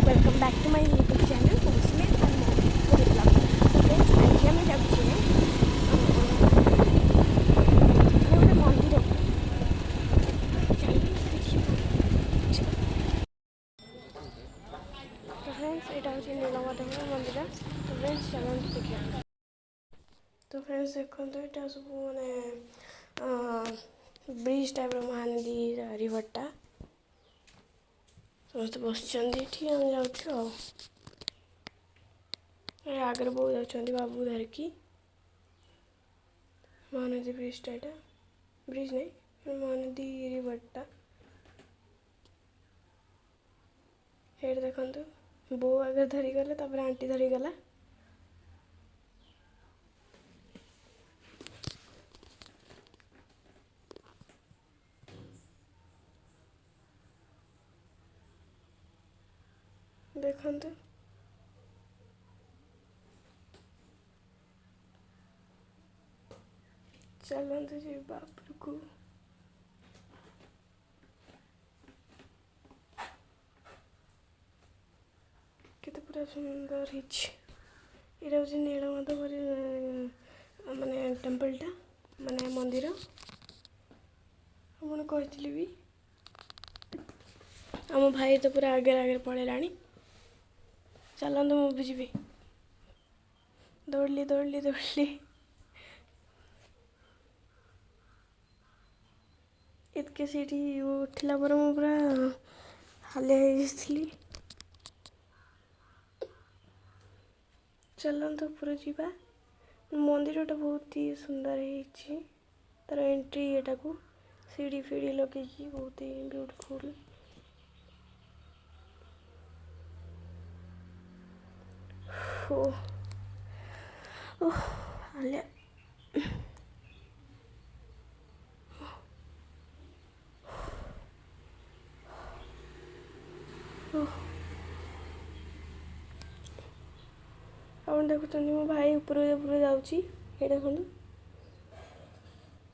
Welcome back to my YouTube channel Mousumi and blog. ତ friends, ଆଜି ଆମେ ଯାଉଛେ ମାନେ ଗୋଟେ ମନ୍ଦିରକୁ। ଚାଲନ୍ତୁ ଦେଖିବା, ଯିବା। ତ ଫ୍ରେଣ୍ଡସ୍, ଏଇଟା ହେଉଛି ନୀଳମାଧବ ମନ୍ଦିର। ତ ଫ୍ରେଣ୍ଡସ୍, ଚାଲନ୍ତୁ ଦେଖିବା। ତ ଫ୍ରେଣ୍ଡସ୍, ଦେଖନ୍ତୁ, ଏଇଟା ସବୁ ମାନେ ବ୍ରିଜ୍ ଟାଇପ୍ର, ମହାନଦୀ ରିଭରଟା। ସମସ୍ତେ ବସିଛନ୍ତି ଏଠି, ଆମେ ଯାଉଛୁ। ଆଉ ଏ ଆଗରେ ବୋଉ ଯାଉଛନ୍ତି ବାବୁ ଧରିକି। ମହାନଦୀ ବ୍ରିଜଟା ଏଇଟା, ବ୍ରିଜ୍ ନାଇଁ, ମହାନଦୀ ରିଭରଟା। ଏଇଠି ଦେଖନ୍ତୁ, ବୋଉ ଆଗରେ ଧରିଗଲେ, ତାପରେ ଆଣ୍ଟି ଧରିଗଲା। ଦେଖନ୍ତୁ, ଚାଲନ୍ତୁ ଯିବା ଉପରକୁ। କେତେ ପୁରା ସୁନ୍ଦର ହେଇଛି। ଏଇଟା ହେଉଛି ନୀଳମାଧବରେ ମାନେ ଟେମ୍ପଲଟା, ମାନେ ମନ୍ଦିର ଆପଣ କହିଥିଲି ବି। ଆମ ଭାଇ ତ ପୁରା ଆଗରେ ଆଗରେ ପଳେଇଲାଣି। ଚାଲନ୍ତୁ, ମୁଁ ବି ଯିବି। ଦୌଡ଼ିଲି, ଦୌଡ଼ିଲି, ଦୌଡ଼ିଲି। ଏତିକି ସେଇଠି ଉଠିଲା ପରେ ମୁଁ ପୁରା ହାଲିଆ ହେଇଯାଇଥିଲି। ଚାଲନ୍ତୁ, ଉପରୁ ଯିବା। ମନ୍ଦିରଟା ବହୁତ ହି ସୁନ୍ଦର ହେଇଛି। ତାର ଏଣ୍ଟ୍ରି ଏଟାକୁ ସିଢ଼ି ଫିଡ଼ି ଲଗେଇକି ବହୁତ ହି ବ୍ୟୁଟିଫୁଲ୍। ଓ ଓହ, ହାଲିଆ। ଓହ, ଆପଣ ଦେଖୁଛନ୍ତି, ମୋ ଭାଇ ଉପରୁ ଉପରୁ ଯାଉଛି। ଏଇ ଦେଖନ୍ତୁ,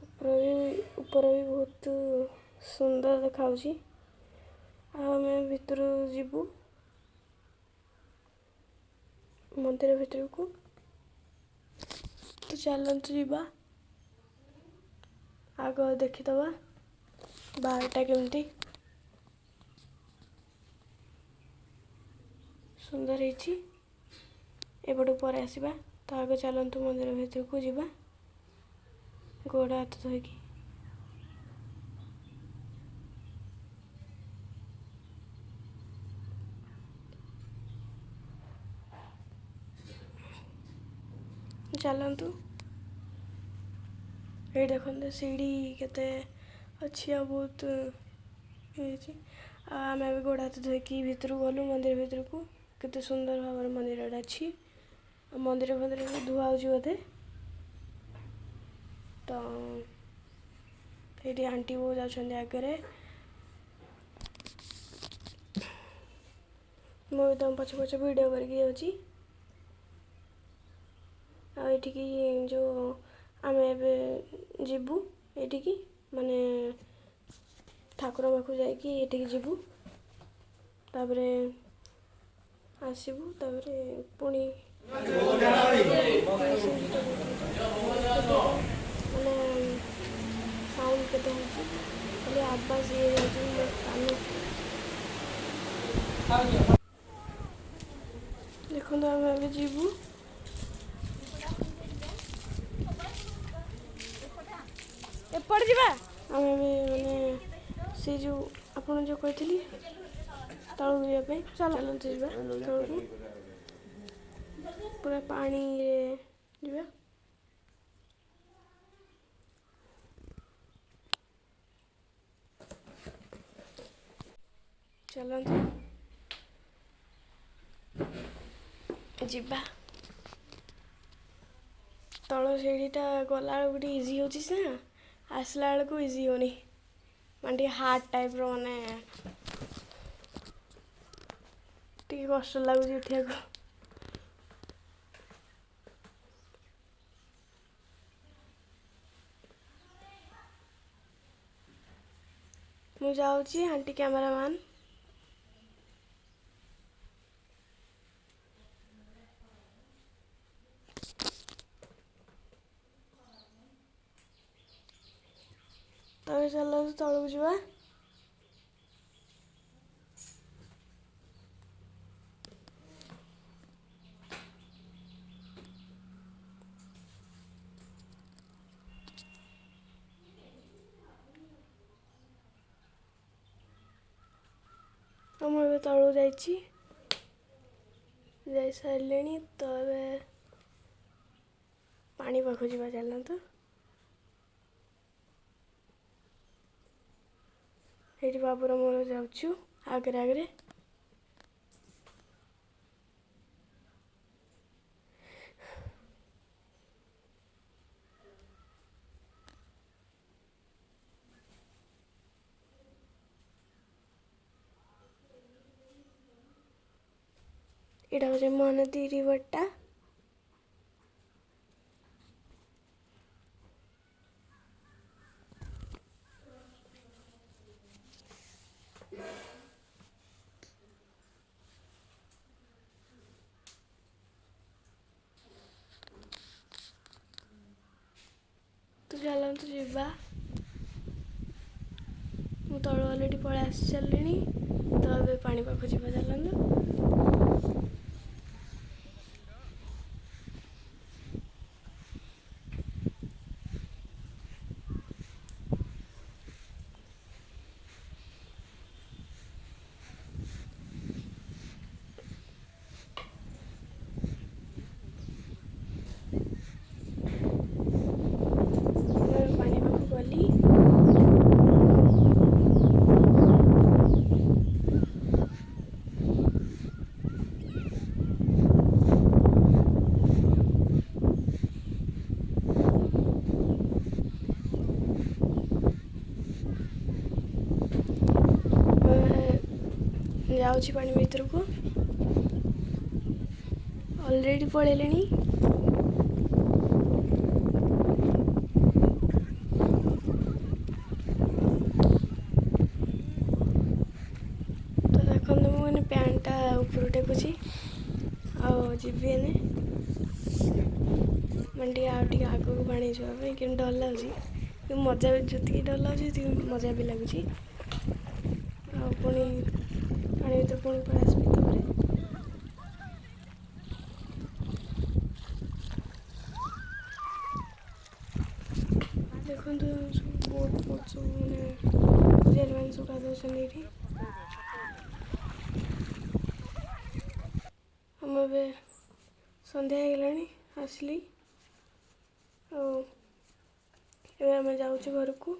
ଉପର ବି, ଉପର ବି ବହୁତ ସୁନ୍ଦର ଦେଖାଯାଉଛି। ଆଉ ଆମେ ଭିତରୁ ଯିବୁ, ମନ୍ଦିର ଭିତରକୁ। ତ ଚାଲନ୍ତୁ ଯିବା, ଆଗ ଦେଖିଦେବା ବାହାରଟା କେମିତି ସୁନ୍ଦର ହେଇଛି। ଏପଟକୁ ପରେ ଆସିବା। ତ ଆଗ ଚାଲନ୍ତୁ, ମନ୍ଦିର ଭିତରକୁ ଯିବା ଗୋଡ଼ ହାତ ଧୋଇକି। ଚାଲନ୍ତୁ। ଏଇଠି ଦେଖନ୍ତୁ, ସିଢ଼ି କେତେ ଅଛି ଆଉ ବହୁତ ହେଇଛି। ଆଉ ଆମେ ଏବେ ଗୋଡ଼ ହାତ ଧୋଇକି ଭିତରକୁ ଗଲୁ, ମନ୍ଦିର ଭିତରକୁ। କେତେ ସୁନ୍ଦର ଭାବରେ ମନ୍ଦିରଟା ଅଛି। ଆଉ ମନ୍ଦିର ଫନ୍ଦିର ବି ଧୁଆ ହେଉଛି ବୋଧେ। ତ ଏଇଠି ଆଣ୍ଟି ବୋଉ ଯାଉଛନ୍ତି ଆଗରେ, ମୁଁ ବି ତମ ପଛେ ପଛେ ଭିଡ଼ିଓ କରିକି ଯାଉଛି। ଆଉ ଏଠିକି ଯେଉଁ ଆମେ ଏବେ ଯିବୁ ଏଠିକି, ମାନେ ଠାକୁର ପାଖକୁ ଯାଇକି ଏଠିକି ଯିବୁ, ତାପରେ ଆସିବୁ, ତାପରେ ପୁଣି ମାନେ ସାଉଣ୍ଡ କେତେ ହେଉଛି, ଖାଲି ଆବାଜ ଇଏ ଯାଉଛି ମୋ କାନ। ଦେଖନ୍ତୁ, ଆମେ ଏବେ ଯିବୁ। ଏପଟେ ଯିବା ଆମେ ଏବେ, ମାନେ ସେ ଯେଉଁ ଆପଣ ଯେଉଁ କହିଥିଲି ତଳକୁ ଯିବା ପାଇଁ, ଚାଲନ୍ତୁ ଯିବା ତଳକୁ। ପୁରା ପାଣିରେ ଯିବା। ଚାଲନ୍ତୁ ଯିବା। ତଳ ସିଢ଼ିଟା ଗଲାବେଳକୁ ଟିକେ ଇଜି ହେଉଛି ସିନା, ଆସିଲା ବେଳକୁ ଇଜି ହେଉନି। ମାନେ ଟିକେ ହାର୍ଡ଼ ଟାଇପ୍ର, ମାନେ ଟିକେ କଷ୍ଟ ଲାଗୁଛି ଉଠିବାକୁ। ମୁଁ ଯାଉଛି, ଆଣ୍ଟି କ୍ୟାମେରାମ୍ୟାନ୍। ଚାଲନ୍ତୁ ତଳକୁ ଯିବା। ତ ମୁଁ ଏବେ ତଳକୁ ଯାଇଛି, ଯାଇସାରିଲିଣି। ତ ଏବେ ପାଣି ପାଖକୁ ଯିବା, ଚାଲନ୍ତୁ। ଏଇଠି ବାବୁର ମୋର ଯାଉଛୁ ଆଗରେ ଆଗରେ। ଏଇଟା ହେଉଛି ମହାନଦୀ ରିଭରଟା। ତ ଚାଲନ୍ତୁ ଯିବା। ମୁଁ ତଳୁ ଅଲରେଡ଼ି ପଳେଇ ଆସି ସାରିଲିଣି। ତ ଏବେ ପାଣି ପାଖକୁ ଯିବା, ଚାଲନ୍ତୁ। ମୁଁ ଏବେ ପାଣି ପାଖକୁ ଗଲି। ମୁଁ ଯାଉଛି ପାଣି ଭିତରକୁ, ଅଲରେଡ଼ି ପଳେଇଲିଣି। ତ ଦେଖନ୍ତୁ, ମୁଁ ଏଇନେ ପ୍ୟାଣ୍ଟଟା ଉପରକୁ ଟେକୁଛି ଆଉ ଯିବି ଏନେ ମାନେ ଟିକେ ଆଉ ଟିକେ ଆଗକୁ ପାଣି ଯିବା ପାଇଁ। କିନ୍ତୁ ଡର ଲାଗୁଛି, କିନ୍ତୁ ମଜା ବି, ଯେତିକି ଡର ଲାଗୁଛି ସେତିକି ମଜା ବି ଲାଗୁଛି। ଆଉ ପୁଣି ପାଣି ଭିତରେ ପୁଣି ପଳେଇ ଆସିବି ତାପରେ। ଦେଖନ୍ତୁ, ସବୁ ବୋଟ୍ ଫୋଟ୍ ସବୁ, ମାନେ ପୂଜାରୀମାନେ ସବୁ ଗାଧଉଛନ୍ତି ଏଇଠି। ଆମ ଏବେ ସନ୍ଧ୍ୟା ହେଇଗଲାଣି, ଆସିଲି ଆଉ ଏବେ ଆମେ ଯାଉଛୁ ଘରକୁ।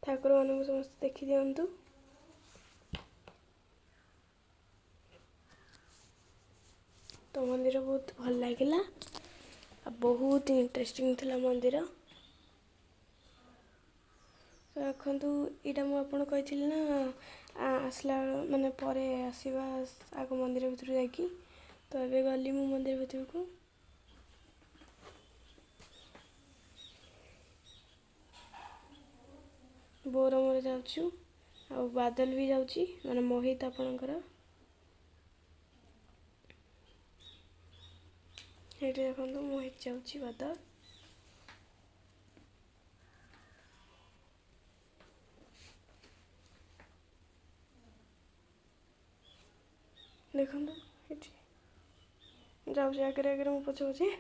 ଠାକୁରମାନଙ୍କୁ ସମସ୍ତେ ଦେଖିଦିଅନ୍ତୁ। ତ ମନ୍ଦିର ବହୁତ ଭଲ ଲାଗିଲା ଆଉ ବହୁତ ଇଣ୍ଟରେଷ୍ଟିଂ ଥିଲା ମନ୍ଦିର। ତ ଦେଖନ୍ତୁ, ଏଇଟା ମୁଁ ଆପଣଙ୍କୁ କହିଥିଲି ନା, ଆସିଲା ମାନେ ପରେ ଆସିବା, ଆଗ ମନ୍ଦିର ଭିତରୁ ଯାଇକି। ତ ଏବେ ଗଲି ମୁଁ ମନ୍ଦିର ଭିତରକୁ। ବୋଉର ମୋର ଯାଉଛୁ ଆଉ ବାଦଲ ବି ଯାଉଛି, ମାନେ ମୋହିତ ଆପଣଙ୍କର। ଏଇଠି ଦେଖନ୍ତୁ, ମୋହିତ ଯାଉଛି, ବାଦଲ। ଦେଖନ୍ତୁ, ଏଠି ଯାଉଛି ଆଗରେ ଆଗରେ, ମୁଁ ପଛେ ପଛେ।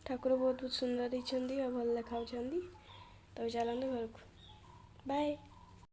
ଠାକୁର ବହୁତ ସୁନ୍ଦର ଦେଇଛନ୍ତି ଆଉ ଭଲ ଦେଖାଉଛନ୍ତି। ତ ଚାଲନ୍ତୁ ଘରକୁ, ବାଏ।